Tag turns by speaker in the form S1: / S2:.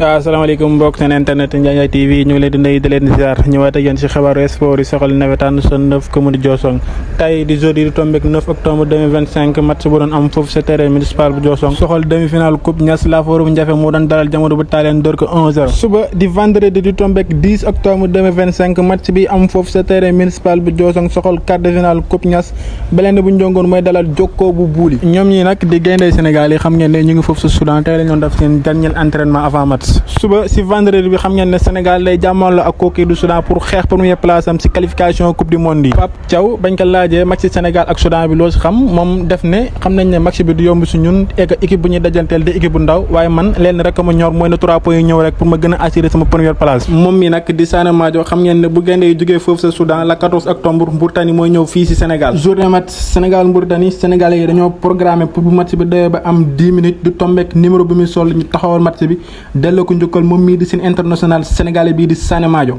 S1: asalaamaaleykum mbokk seen internet Ndiaye TV ñu ngi leen di nuyu di leen ziar ñëwaat ak yéen ci xibaaru sport yi soxal nawetaan zone 9 commune Diossong tey di jeudi di tombeek 9 octobre 2025 match bu doon am foofu sa terrain municipal bu Diossong soxal demi-finale coupe Niass Lafoor bu Njafe moo doon dalal jamono bu taaleen door ko 1-0 suba di vendredi di tombeek 10 octobre 2025 match bi am foofu sa terrain municipal bu Diossong soxal quart de finale coupe Niass Belende bu Njongoon mooy dalal Jokko bu Buuli ñoom ñi nag di gaynde Sénégal yi xam ngeen ne ñu ngi foofu sa Soudan tey la ñu def seen dernier entraînement avant match suba si vendredi bi xam ngeen ne Sénégal day jàmmarloo ak kooku du Soudan pour xeex première place am si qualification coupe du monde yi Pape Thiaw bañ ko laajee match Sénégal ak Soudan bi loo si xam moom def ne xam nañ ne match bi du yomb si ñun et équipe bu ñuy dajanteel di équipe bu ndaw waaye man leen rek ma ñor mooy na 3 points yi ñëw rek pour ma gën a assurer sama première place moom mi nag di Sané Madio xam ngeen ne bu gaynde yi jógee foofu sa Soudan la 14 octobre Mauritanie mooy ñëw fii si Sénégal journée match Sénégal Mauritanie Sénégalais yi dañoo programmé pour bu match bi doyee ba am 10 minutes du tombeek numéro bi muy sol ñu taxawal match bi delloo ko njukkal moom mii di seen international sénégalais bii di Sané Madio